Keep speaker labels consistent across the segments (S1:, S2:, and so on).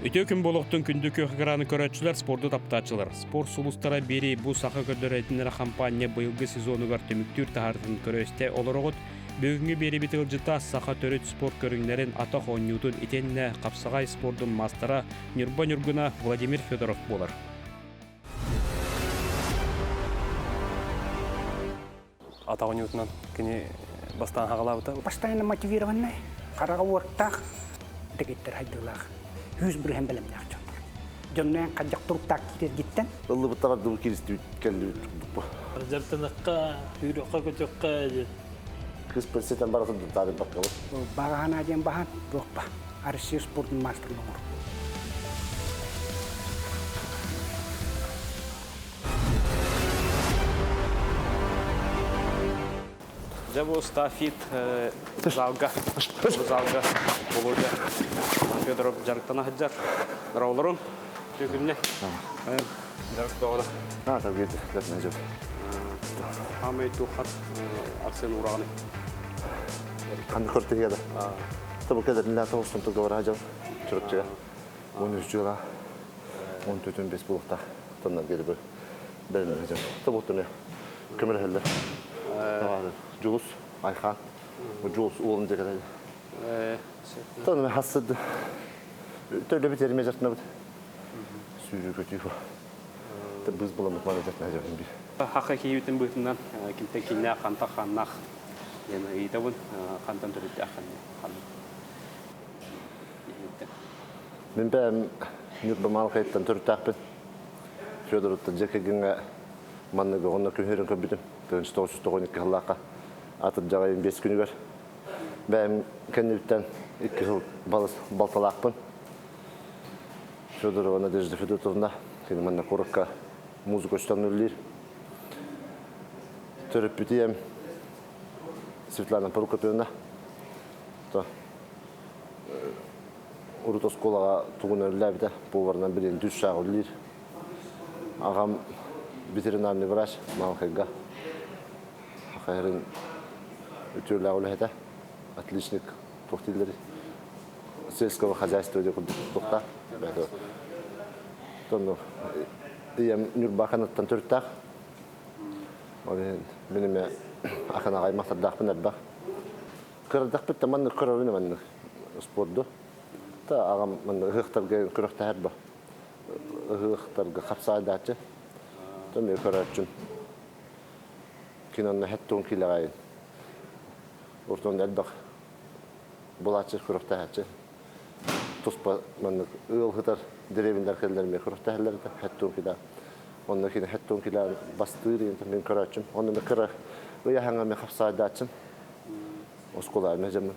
S1: Үтүө күн буолуохтун күндү күөх экраны көрөөччүлэр, спорду таптааччылар. Спорт сулустара биэрии бу саха көрдөрөөтүннэрэ хампаанньа быйылгы сезонугар түмүктүүр таһаартын көрө-истэ олороҕут. Бүгүҥҥү биэриибит ыалдьыта саха төрүт спорт көрүҥнэрин атах оонньуутун итиэннэ хапсаҕай спордун маастара Ньурба Ньургуна Владимир Федоров буолар.
S2: Атах оонньуутунан кини бастаан хаҕалаабыта.
S3: Постоянно мотивированный, хараҕа уоттаах, дэгиттэр хайдыылаах, 100% бэлэмнээх дьоннор. Дьоннойон хадьах туруктаах киирэргиттэн.
S4: Ыллыбыттар дуу киристибит кэллибит курдук.
S5: Дьартанахха, сүүрүөххэ көтүөххэ диэн.
S4: Кыс пенсиятан бара сылдьар баккабыт.
S3: Баҕаһана диэн баһан туохпа. Россия спортун маастарын оҥор.
S1: Дьэ бу Стафит залга, залга Володя Федоров дьарыктана сылдьар. Здороволорун, күннэ. Дьарык доҕоро.
S4: А, так где-то, найдет.
S1: Хамай тухат Арсен Ураны.
S4: Ханны көртүһү да. Табы кедеринлээ тоғыстан туга бара жал. Чурапчыга. 13 жыла. 14-15 булуктах. Тоннан келип бэринэн жал. Табы көмөлөһөллөр. Жулус, Айхан. Жулус уолун декеле. Тонна хассыд. Төлө битерме жартынабыт. Сүүрүү көтүү. Быз буламыт мана жартына жартын бир.
S1: Хаха киһибитин быһытынан кимтэн киннээх хантах ханнах диэн ыйытабын хантан төрүттээх ханна.
S4: Мин бэйэм Ньурба Маалыкайыттан төрүттээхпин. Федоровтан дьэ кэргэҥҥэ манныгы онно күһүөрэн көрбүтүм. 1992 сыллаахха атырдьаҕайым 5 күнүгэр. Бэйэм кэннибиттэн 2 сыл балталаахпын. Федорова Надежда Федотовна, кини манна куоракка музыка учууталын үлэлиир. Төрөппүт ийэм Светлана Прокопьевна. Урут оскуолаҕа тугун үлэлээбитэ, поварынан билин үс сааҕы үлэлиир. Аҕам ветеринарный врач Маалыкайга. Хахайрын үтүөлээх үлэһитэ, отличник туох дииллэрий? Сельского хозяйства диэн курдук туохтаах. Тонну ийэм Ньурба Аканаттан төрүттээх. Ол иһин мин эмэ Аканаҕа аймахтардаахпын элбэх. Кырадахпыт да маннык көрөбүн маннык спорду. Та аҕам манна ыһыахтарга күрэхтэһэр ба. Ыһыахтарга хапсаайдааччы. То мен көрөөччүм. Кинонно хеттуун килэҕайын. Уртон элбэх булааччы күрэхтэһээччи. Туспа маннык ыал сытар дэриэбинэлэр кэллэр эмиэ күрэхтэһэллэр этэ хеттуун килэ. Онно кини хеттуун килэ бастыыр мен көрөөччүм. Онно кыра ыйаһаҥа мен хапсаайдааччым. Оскуола эмэ дьэммин.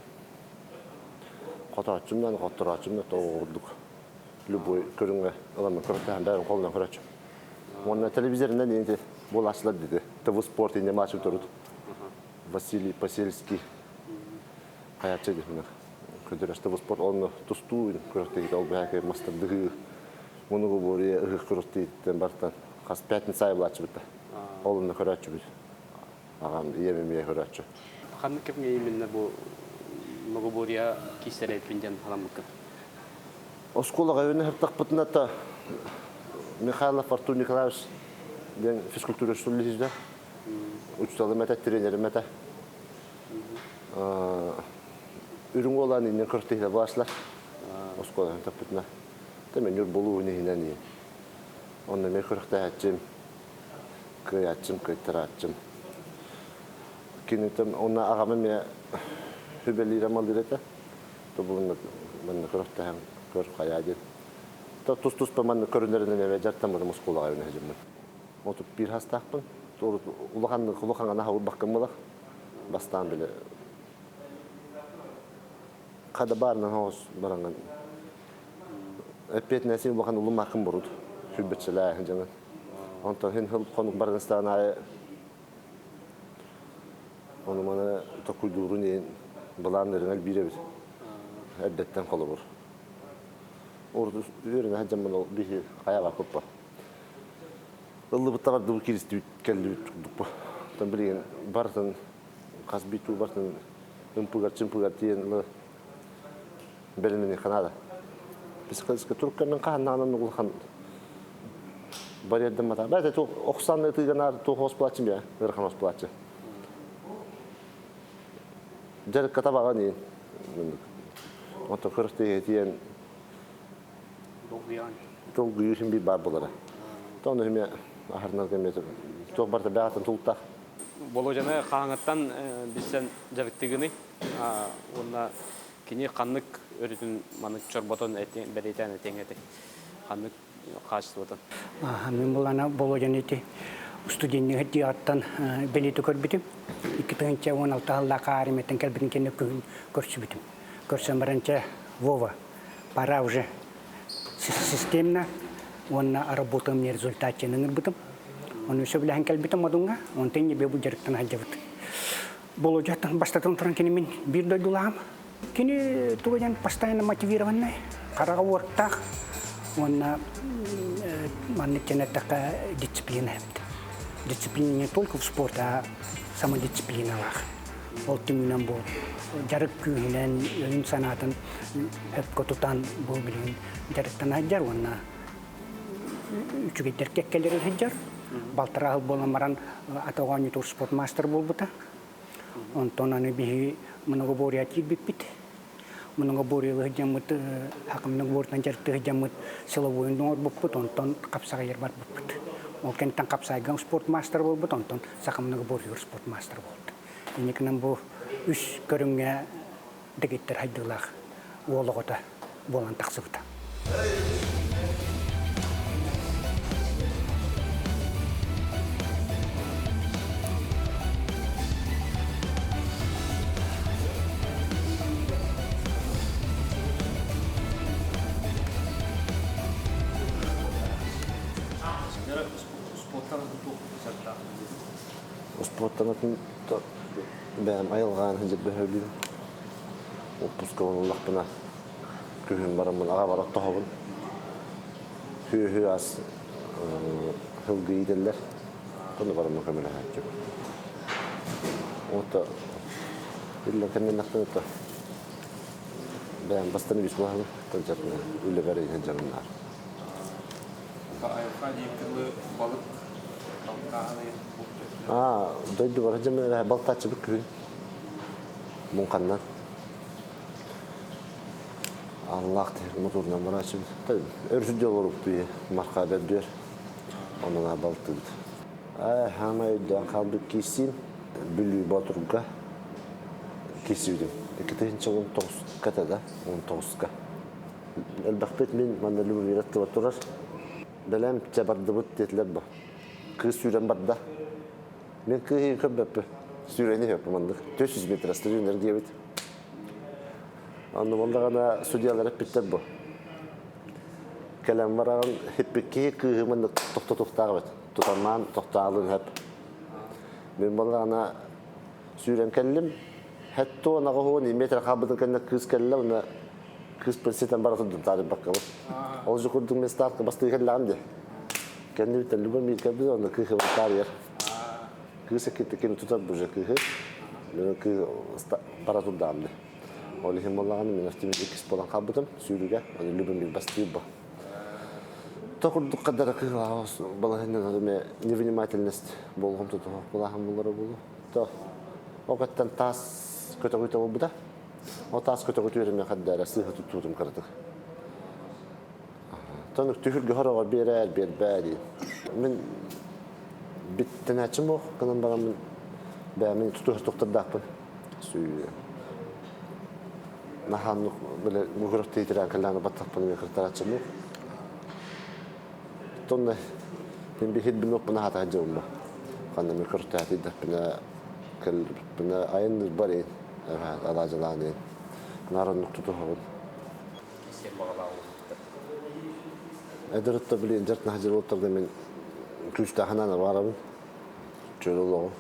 S4: Хотооччум да, хотторооччум да тоҕо любой көрүҥҥэ ыламмын көрөттөһөн бэйэм холунан көрөөччүм. Уонна телевизорынан инти буолааччылар диди. ТВ спорт инне матчым турут. Василий Посельский хаяччы дихминах. Көдөрөс ТВ спорт онно тустуу көрөктейт ол бэһэкэ мастардыгы мунугу бория ыһык көрөктейттен бартан хас пятница айбылааччыбыт. Ол онно көрөөччүбүт. Аҕам ийэм эмиэ көрөөччү.
S1: Ханнык кэмҥэ именно бу многоборье киистэрэйпин диэн халаммыккын?
S4: Оскуолаҕа үөнэ та Михайлов Артур Николаевич диэн физкультура учитель Учууталым этэ, тренерим этэ. Үрүҥ уолаан иннин көртүһүнэ баасылар. Оскуола таппытына. Та мен болуу иһинэн Онно мен көрөхтөһәччим, кыайааччым, кыайтарааччым. Кинитим онно аҕам эмиэ хүбэлиирэ малыыр этэ. Тобулунна манна көрөхтөһөн көр хайаа диэн. Та тус-туспа манна көрүнэринэн эмэ дьартаммытым оскуолаҕа үүнэ сылдьыммын. 31 хастаахпын. Улаханнык улахаҥа наһаа урбаккын булах. Бастаан били хада баарынан хоҕус бараҥҥын эппиэтинэсин улахан улумааккын бурут сүрбэтчэлээ дьаҥын. Онтон хин хыл хонук баргыстаан аайы ону маны токуйдуурун иһин былааннарын элбиир эбит. Эрдэттэн холобур. Урут үөрэнэ сылдьаммын ол биһи хайаҕа куппа. Ыллыбыттар бардыбыт киристибит кэллибит курдукпу. Оттон билигин барытын хас биир барытын ымпыгар чымпыгар тиийэн бэлэмнэниэххэ наада. Психологическай турукка мен хаһаннаанан улахан барьердаммата. Бәте охсан ытыганар туох оспулаччым я, ыарахан оспулаччы. Дьарыкка табаҕа диин. Ото көрөхтө тиэн долгуйуусун бир бар болара. Тону химе ахарнар кеме туох барта бэҕэтин тултах.
S1: Боложаны хааңыттан билсэн дьарыктыгыный уонна кини ханнык өрүтүн маннык чорботон бэлиэтээн этиэҥ этэй? Ханнык хаачыстыбатын?
S3: Мин булана Болодьаны ити студеннига диаттан бэлиэти көрбүтүм. 2016 сыллаах аармияттан кэлбитин кэннэ күһүн көрсүбүтүм. Көрсөн баран чэ, Вова, пора уже системно уонна работаем не результат диэн ыҥырбытым. Ону сөбүлэһэн кэлбитим Модуҥҥа, онтон небе бу дьарыктан сылдьабыт. Болодьаттан бастатан туран кини мин биир дойдулаам. Кини туга диэн постоянно мотивированный, хараҕа уоттаах уонна маннык диэн эттэххэ дисциплина эбит. Дисциплина не только в спорте, а самодисциплиналаах. Ол түмүнэн бу дьарык күүһүнэн өйүн санаатын өпкө тутан бу билигин дьарыктана сылдьар уонна үчүгэйдэр кэккэлэри сылдьар. Балтараа сыл буолан баран ата оонньутуур спортмастер буолбута. Онтон аны биһиги многоборье киирбиппит. Многоборьелы сылдьаммыт, хакымногобортан дьарыктыы сылдьаммыт силовойун оҥорбуппут, онтон хапсаҕайар барбыппыт. Ол кэнниттэн хапсаайга спортмастер буолбут, онтон саха многоборьегар спортмастер буолбут. Инникинэн бу үс көрүҥҥэ дэгиттэр хайдыылаах уол оҕото буолан тахсыбыта.
S4: Спорттан бэйэм айылҕаан сылдьар бөһөлүүм. Отпуска ыллахпына күһүн бараммын аҕабар оттоһобун. Сүөһү ас сылгы иитэллэр. Ону бараммын көмөлөһөөччүм. Ото иллэн кэнниннэхпин ото бэйэм бастан үс буолабын. Тылдьатына үлэбэр сылдьабыннаар.
S1: Айылҕа диэки балык балыктааһын
S4: Аа, дойдубар дьэ балтааччыбыт күһүн муҥханнан Аллаах мотуорунан барааччыбыт. Өр сылдьа олорбуппут марха бэрдүөр. Онон балтыбыт. Ээ, хаамай өйдөөн хаалбыт киирсиим Бүлүү Боотурга киирсибитим. 2019-ка да, 19-ка. Элбэхпит мин манна Любомир аттыбар турар. Бэлэм чэ бардыбыт диэтилэр бу. Кыыс сүүрэн барда. Мин кыыһы көрбөппүн. Сүүрэни хөппү маннык. 400 метр стадионер диэбит. Онно буоллаҕына судьялар эппиттэр бу. Кэлэн баран хиппикки кыыһы маннык тохтотуохтаах эбит. Тутамаан тохтоалын хөп. Мин буоллаҕына сүүрэн кэллим. Хэтто наҕаһуон метр хаалбытын кэннэ кыыс кэллэ уонна кыыс ситэн бара турдум таарыйбаккабын. Ол же курдук мен стартка бастыы кэллэҕим дии. Кэннибиттэн любой мир кэлбит онно кыыһы таарыйар. Кыыс кини тутар бу же кыыһы. Мен кыыс бара турдаам дии. Ол иһин буоллаҕына мен автомобиль иккис буолан хаалбытым сүүрүүгэ. Аны любым бастыыр бу. То курдук кадара кыылаах балаһыннан невнимательность болҕомто туһах булааһын буллара буолуо. То Ол таас көтөҕүүтэ буолбута. Ол таас көтөҕүүтүгэр эмиэ хаддаара сыыһа туттубутум кыратык. Тон түһүргэ хороҕор биэрээр, биэрбээ диэн. Мин биттэнээччим буох гынан бараммын бэйэмин тутуһар тухтардаахпын. Сүүрүө. Наһааннык бile мугурах тиитирään кэллээн баттахпын эмиэ кыртарааччым. Тонна мин биһир оппуна хата дьылма. Ханна мен көртөөтүйдэхпинэ кэлбиппинэ айанныыр ин алаажалаан ин нароннук тутуһабын. Эдэритта билин жарт нахажыр мен күүстээхинэн барабын. Чөл олоҕу.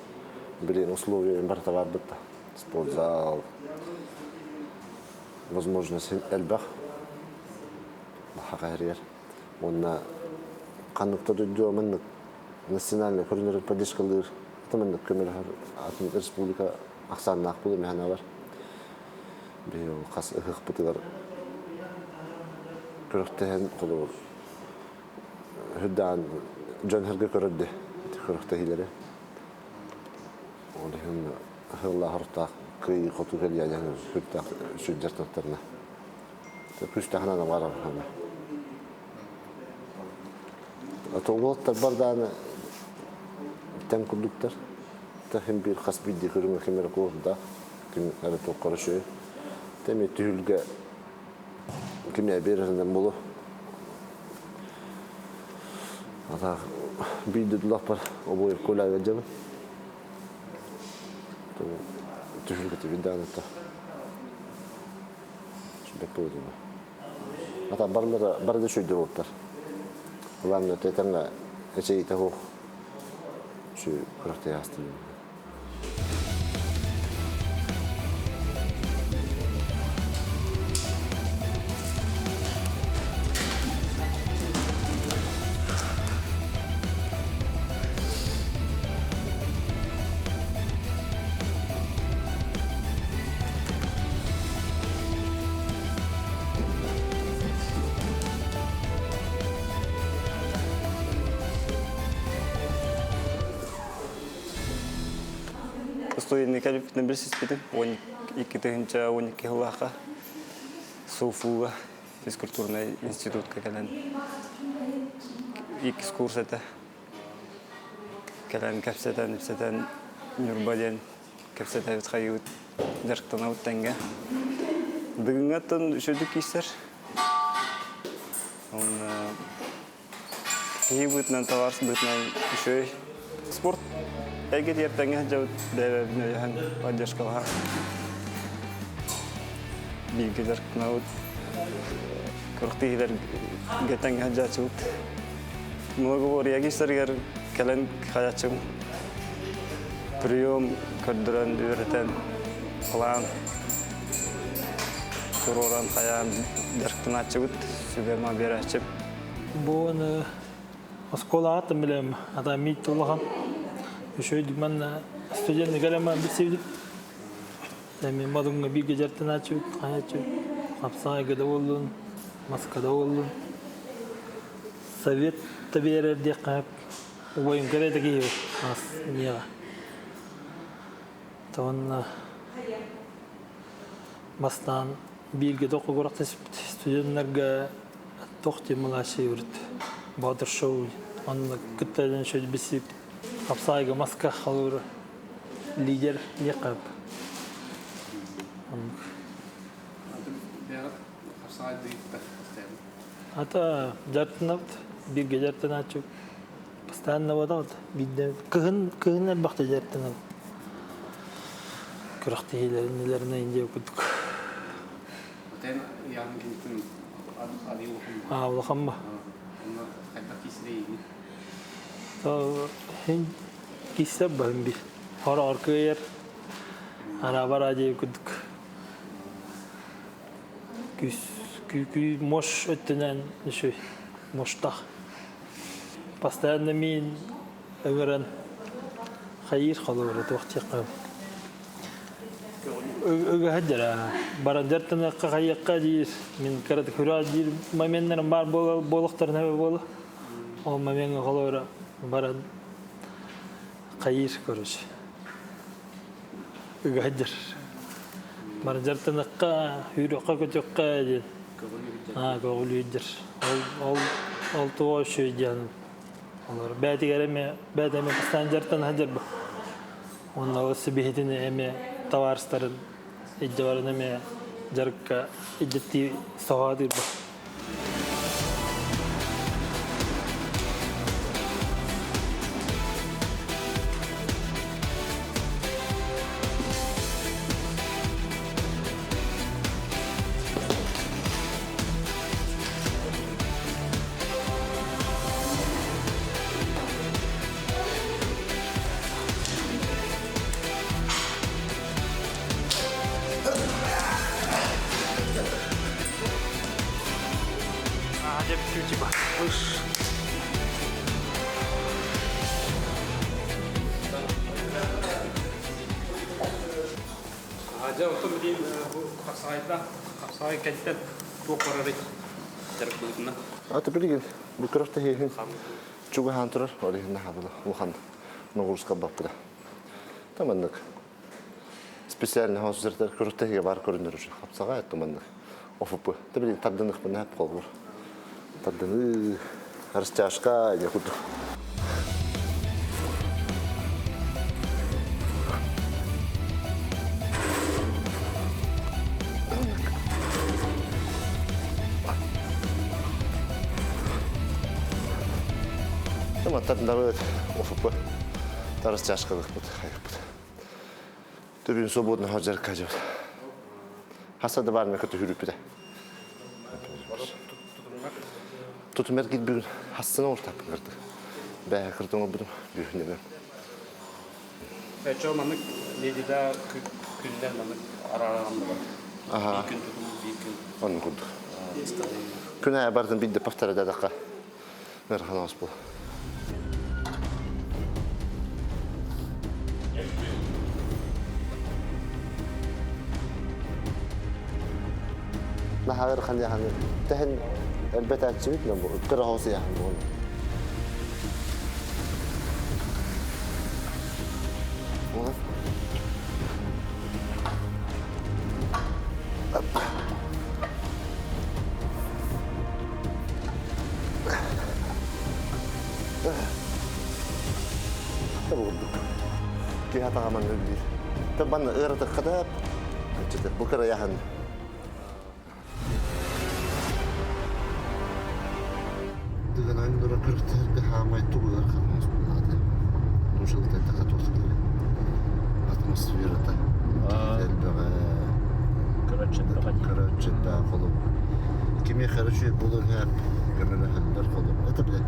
S4: Билин условия барыта бар бытта. Спортзал, возможность элбэх. Хахарыйар. Уонна ханнык да дойду маннык национальный көрүнэрин поддержкалыыр аты маннык көмөлөһөр атын республика ахсааннаах буолуо мэхэнэ бар. Биһи ол хас ыһыахпытыгар Күрэхтэһэн холобур үрдээн дьон сэргэ көрөрдө күрэхтэһиилэри. Ол иһин сыллаах кыайыы хоту кэлиэн сүрдээх сүрдьэртахтарына. Күстэхинэ барар хана. Уолаттар бардааны тэҥ курдуктар. Тахин биир хас биирдии көрүҥэ ким эрэ куорда, ким эрэ туохха үчүгэй. Тэми түһүлгэ ким эрэ биэрэринэн буолуо. Ата биир дойдулаахпар обои Коляга дьабын. Түһүлгэтэ биир бэк буолуо. Ата барылара бары да үчүгэй буолтар. Главное тэтэҥҥэ эчэйиитэ суох үчүгэй күрэхтэһии аастым.
S6: Студентник кэлбитинэн билсиспитим. 12 тыһыынча 12 сыллаахха СУФУга физкультурнай институтка кэлэн иккис курс этэ. Кэлэн кэпсэтэн, ипсэтэн Ньурба диэн кэпсэтэбит хайыыбыт дьарыктанабыт тэҥҥэ. Дыгыҥҥаттан үчүгдүк киирсэр. Онно киһи быытынан, товарищ быытынан үчүгэй. Спорт эйгэтигэр тэҥҥэ сылдьабыт, бэйэ-бэйэбитин өйөһөн, поддержкалаһан. Бииргэ дьарыктанабыт. Күрэхтэһиилэргэ тэҥҥэ сылдьааччыбыт. Многоборье киирсэригэр кэлэн хайаччым прием көрдөрөн, үөрэтэн, план туруоран хайаан дьарыктанааччыбыт, сүбэ-ама биэрээччим.
S5: Бу аны оскуолаҕа билем, ата миит улахан. Үчүгэй манна студент кэлэмэ билсибитим. Эми модуҥҥа бииргэ дьарыктанааччыбыт, хайааччыбыт. Хапсаҕайга да буоллун, маска да буоллун. Совет да биэрэр диэххэ убайым кэрэ киһи ас миэхэ. Тонна бастаан бииргэ тоххугурахтаспыт студеннарга тох младший үрт Батыр шоу онно кыттан шөй бисип хапсаайга маска халыр лидер диэххэ. Ата дьарыктанабыт, бииргэ дьарыктанааччы постоянно бодабыт. Биирдэ кыһын кыһын элбэхтэ дьарыктанабыт. Күрэхтэһиилэринилэринэ индия курдук. Аа, улахан ба. То хин киссер баһын бир. Хор оркыйар арабар дии курдук. Күс күү мош өттүнэн үчүгэй моштах. Постоянно мин ыҥыран хайыыр холобура туох диэххэ ыга сылдьар баран дьарыктаныахха хайыахха диир мин кырата күрэх диир моменнарым баар буолуохтарын эбэ буола ол момеҥҥа холобура баран хайыыр короче ыга сылдьар баран дьарыктаныахха үүрүөххэ көтүөххэ диэн аа көҕүлүүрдэр ол ол ол туох үчүгэй диэн олор бээтигэр эмиэ бэйэтэ эмиэ постоянно дьарыктана сылдьар уонна ол сибиһитин эмиэ табаарыстарын илдьэ баран эмиэ дьарыкка илдьиттии соһоотуйба. Типа, выш.
S1: Дьэ, оттон билигин бу хапсаҕайда хапсаҕай кэнтэн туох барарый? Дьарык быһыытынан.
S4: Аты билигин бу күрэхтэһииһин чугаһаан турар, ол иһин наһаа улахан ноҕурска баппыта. Таманнык специально хосузердер күрэхтэһиигэ баар көрүнөр уже хапсаҕай туманнык ОФП. Та билигин тардыныхпын наһаа холбур. Тардыныы растяжка не курдук. Тардынабыт ОФП. Растяжкалыкпыт, хайыппыт. Түбүн свободно хожар кажып. Хаса да бар мека түһүрүппүтэ. Тутумер кит бүгүн хассына ортаппын кырды. Бэһэ кырдың обудум бүгүн
S1: Чо маннык медида күннэр маннык арааран бар. Биир күн тутум, биир күн.
S4: Оннук курдук. Күн аайы бардым бидде повторядадакка. Ыарахан оҕус буол. Наһаа ыарахан яханы тэһин элбэтээччибит бу кыра оҕус яхан буолу. Курдук. Киһи атаҕаман үллүүр. Табан ыаратыкката бу кырайаһын. Дыгынан дура кырыктыһырга хаамай тугулар хаммас булааты. Нушалыта такатуосулары. Атмосферата. Элбэҕэ. Көрөөччү холобур. Кимиэхэ эрэ үчүгэй буолуон сөп, көмөлөһөллөр холобур. Это бile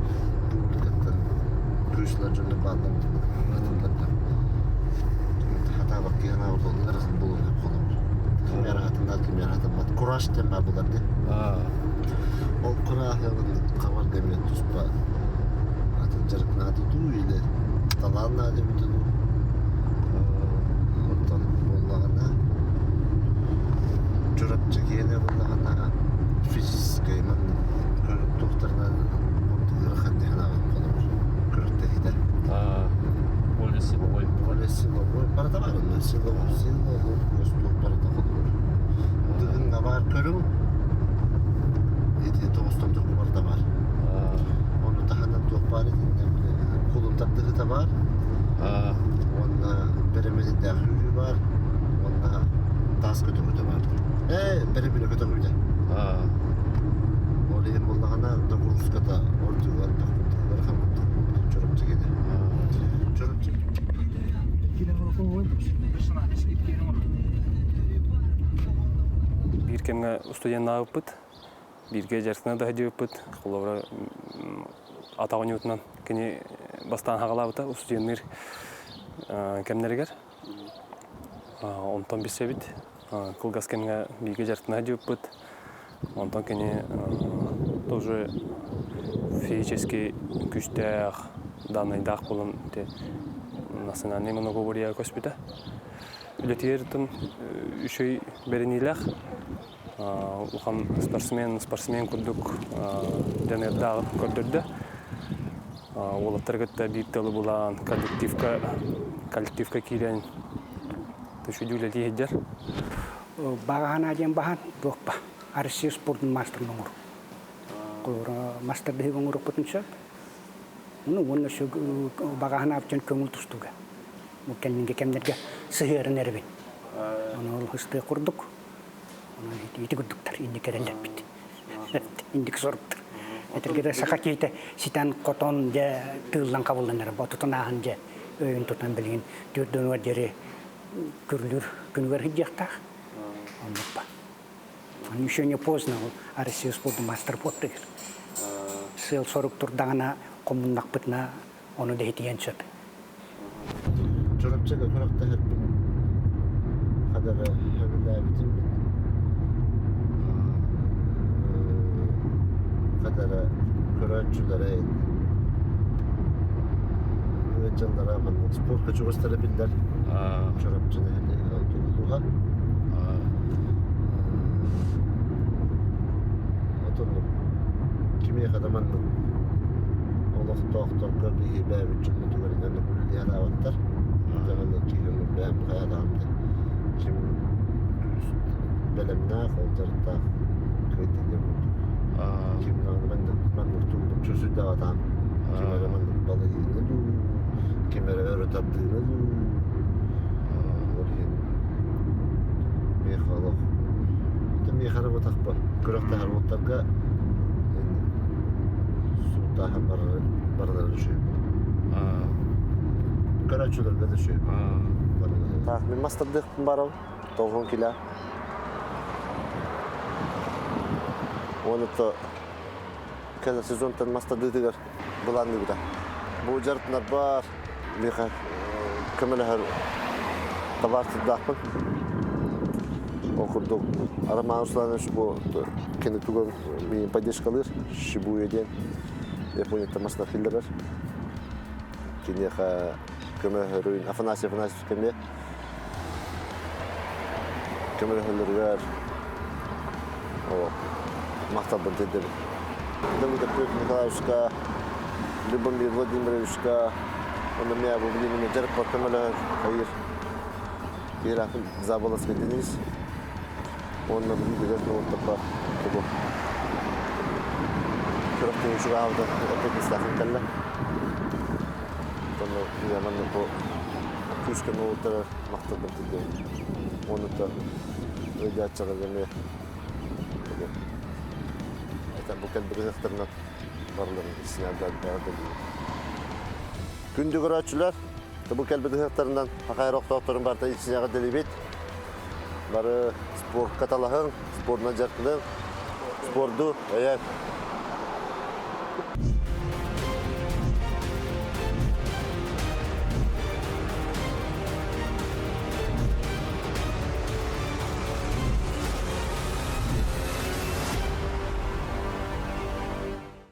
S4: публикаттан күүслэр дьоннор бааллар атыллар да. Хатаабак киһи анаабыт буолуон сөп холобур. Ким ыарахатыннар, ким ыарахатыммат. Кураж диэн баар буолар дии. Ол кураһы хабар кэмҥэ туспа атын дьарык наада дуу или талаан наада эбитэ дуу. Онтон буоллаҕына Чурапчы киэнэ буоллаҕына физическэй маннык туохтарынан ордук ыарахан диэн ааҕан холобур күрэхтэһиитэ.
S1: Более силовой.
S4: Более силовой. Барыта баар онно силовой, силовой, туох барыта холобур. Дыгыҥҥа баар көрүҥ ити тоҕустан тургу барыта баар. Ону таһынан туох баар итиннэ кулун тардыһыта баар. Уонна бэрэмэдийдээх үүрүү баар. Уонна таас көтөҕүүтэ баар. Ээ, бэрэбинэ көтөҕүүтэ. Ол иһин буоллаҕына нагрузката ордук элбэх курдук, ыарахан курдук Чурапчы киэнэ. Чурапчы.
S2: Биир кэмҥэ студеннаабыппыт, бииргэ дьарыктана да сылдьыбыппыт. Холобура, атах оонньуутунан кини бастаан хаҕалаабыта устудьуоннуур кэмнэригэр. Онтон билсэбит. Кылгас кэмҥэ бииргэ дьарыктана сылдьыбыппыт. Онтон кини тоже физически күүстээх, данныйдаах буолан национальнай многоборьеҕа көспүтэ. Үлэтигэр үчүгэй бэриниилээх, улахан спортсмен, спортсмен курдук дьаныардаах көрдөрдө. Уолаттары кытта биир тылы булан, коллективка, коллективка киирэн үчүгэй үлэлии сылдьар.
S3: Баҕаһана диэн баһан туохпа Россия спордун маастарын оҥору. Мастер биһиги оҥорукпутун сөп. Ну, уонна баҕаһына аптан көҥүл тустууга. Бу кэннинги кэмнэргэ сыһыарын эрбин. Ону ол хыстыы курдук. Ону ити курдуктар инник эрэллэрбит. Инник соруктар. Этергеде саха киһитэ ситэн хотон дьэ тыыллан кабыллан эрэ ботутун ааһан дьэ өйүн тутан билигин түрдөнүгэр диэри күрлүүр күнүгэр сылдьыахтаах. Оннукпа. Еще не поздно Россия спорду мастер буолтугар. Сыал сорук турдаҕына хомуннахпытына ону дэһитиэн сөп.
S4: Чурапчыга күрэхтэһэрбин хадары сөбүлээбитим хадары көрөөччүлэрэ ыалдьаллара маннык спортка чугастара биллэр Чурапчы улууһа отон Кимиэхэ да маннык олохтоохторго биһи бэйэбит дьоммутугар инньэ үлэлиэ сатаабаттар. Дьэ маннык киирэн бэйэм хайаатаҕым да ким бэлэмнээх, ол дьарыктаах кыайдын диэн курдук. Ким даҕаны маннык маннык турбуччу сүрдээх Ким эрэ маннык балыйыыны дуу, ким эрэ өрө тардыыны дуу. Ол иһин миэхэ олох миэхэ эрэ бутахпа күрэхтэһэр уолаттарга сууттааһын барыларын үчүгэй Көрөөччүлэргэ да үчүгэй Так, мин мастардыахпын барабын. Тоҕуһун килэ. Уонна кэлэр сезонтан мастардыытыгар былаанныыбыта. Бу дьарыктанарбар миэхэ көмөлөһөр табаарыстардаахпын. Ол курдук Роман Русланович бу кини тугун миин поддержкалыыр Шибуя диэн Японияттан массына киллэрэр. Киниэхэ көмөһөрүн Афанасий Афанасьевич кэмиэ көмөлөһөллөрүгэр махталбын тиэрдэбин. Давыдов Петр Николаевичка, Любомир Владимировичка, онно мэ бу билигин дьарыкпар көмөлөһөр хайыр Киһилээхпин Заболоцкий Денис уонна билигин норуоттарбар тугу күрэхтэһии чугаһаабыта эппиэтинэстээхин кэллэ. Онно манна бу күүскэ норуоттарар махталбын тиэрдэбин. Уонна ыйдааччыларга эмиэ бу кэлбит ыһыахтарынан барыларын исинээдээдээдэлиир. Күндү көрөөччүлэр, бу кэлбит ыһыахтарынан Хахайар охтоохторун барыта исинээҕэ дэлибит. Бары спортка талаһыҥ, спордунан дьарыктаныҥ, спорду өйөөҥ.